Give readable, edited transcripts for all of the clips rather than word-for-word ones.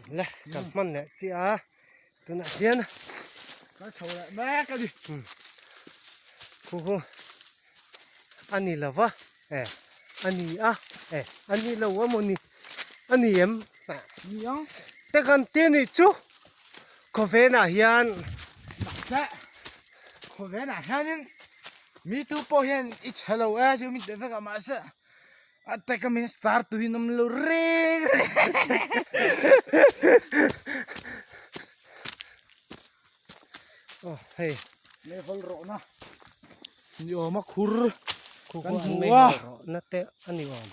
Le kan hman leh chiah a tunah hian kan chho leh mek a ni khu khu a ni lo va e a ni a e a ni lo a mawni a ni em ni ang te kan ti a nih chu khawvenah hian mahse khawvenah hianin mi tu pawh hian i chhe lo e chu min ti vek a mahse A taka min star tuin awm lo reng reng. Oh, hei. Mei hawl rawh na. Ni awm a khur. Kan hmu a. Na te a ni awm.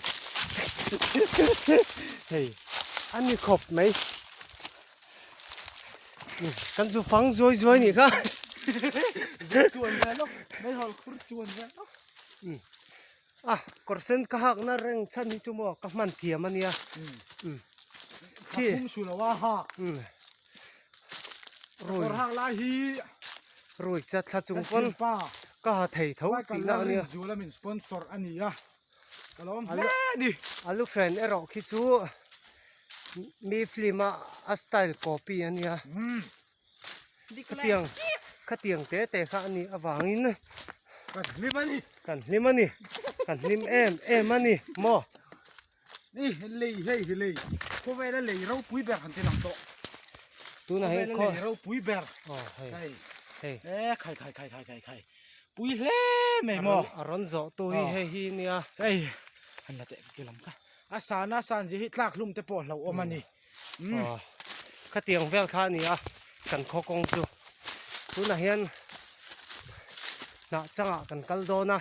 Hei. A ni khawp mai. Kan zu fang zuai zuai ni kha. Zu chuan ve lawk. Mei hawl khur chuan ve lawk. A kawr sen ka hak na reng chhan hi chu maw ka hman thiam a nia umm khi thum su lo a hak umm kawr hak lai hi rui chat thla chung pawn ka ha thei tho tih na a nia zuala min sponsor a ni a ka lawm hle a ni alu hren erawh khi chu mi film a a style copy a nia umm Khatiang khatiang te te kha a nih avangin kan hlim a ni kan hlim a ni kan hlim em em a ni maw ni lei hei hi lei khawvela lei ropui ber han ti lang tawh tunah hian khawvela lei ropui ber aw hei hei hei e khai khai khai khai khai khai pui hle mai maw a rawn zawh tu hi hei hi nia hei han la teh ke lam kha a sana san ji hi tlak hlum te pawh hlauhawm a ni Aw khatiang vel kha a ni a kan khaw kawng chu tunah hian hnah changah kan kal dawn a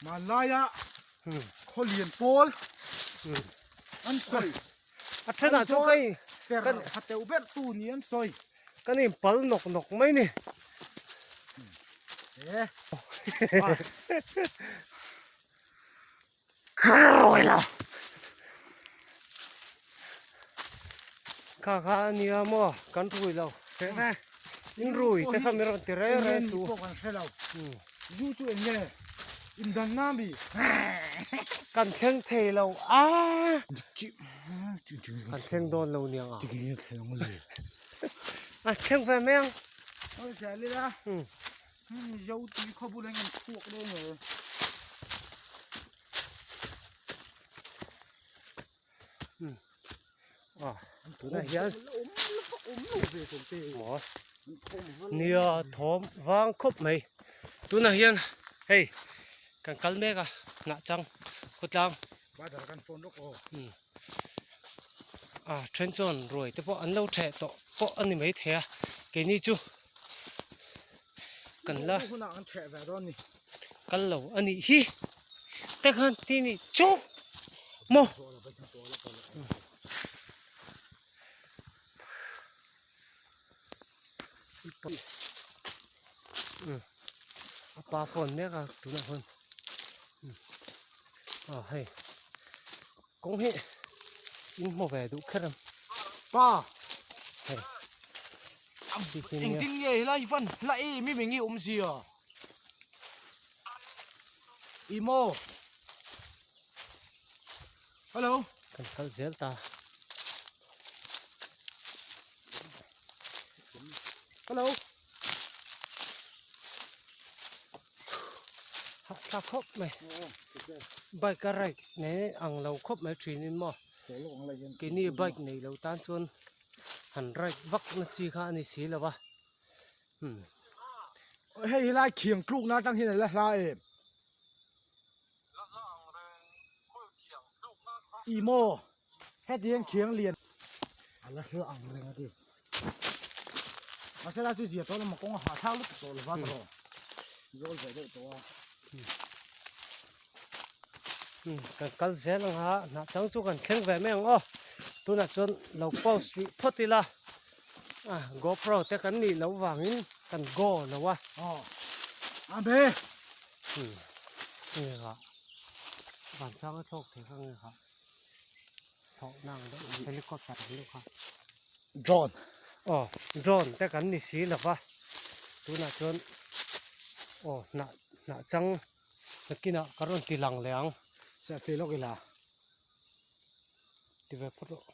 hmanlaia khaw lian pawl an sawi a thenah chuan ka in per ha teuh ber tu ni an sawi kan in pal nawk nawk mai ni e Kha kha a nia maw kan rui lo in rui te kha mi rawn ti reng reng su pawh kan hre lo zu chu eng nge indan na mi kan thleng thei lo a kan thleng dawn lo niang a a thleng ve mai ang Zo tui khaw bulah hian kan chhuak dawn lo. Tunah hian nia thawm vang khawp mai tunah hian hei kan kal mek a hnah chang khawtlang a then chuan ruai te pawh an lo theh tawh pawh a ni maithei a keini chu. Kan la kal lo a nih hi te khan ti nih chu maw. A pa phone mek a tunah khawn aw hei kawng hi in hmu ve duh kher ang pa hei. Engtin nge helai hi van hla em em enge awmzia i maw hello kan kal zel ta hello hah thlak khawp mai bike a ride nei ang lo khawp mai thin in maw keini bike nei lo tan chuan han ride vak na chi kha a ni si lo va umm. Hei helai khiang tluk na atang hian a la hla em? I maw heti hian khiang lian a la hla ang reng a ti. Mahse lai chu zia tawh lama kawng a hahthlak lutuk tawh lova tawh zawl ve deuh tawh a. Kan kal zel ang a hnah chang chu kan thleng ve mai ang aw tunah chuan lo pause rih phawt ila a gopro te kan nih loh vangin kan go lo a aw a be nge kha van chang a thlawk thei kha nge kha thlawh na ang deuh helicopter ang deuh kha drone aw drone te kan ni si lo va tunah chuan aw hnah hnah chang Nakinah ka rawn ti lang leh ang. Selfie lawk ila. Ti ve phawt rawh.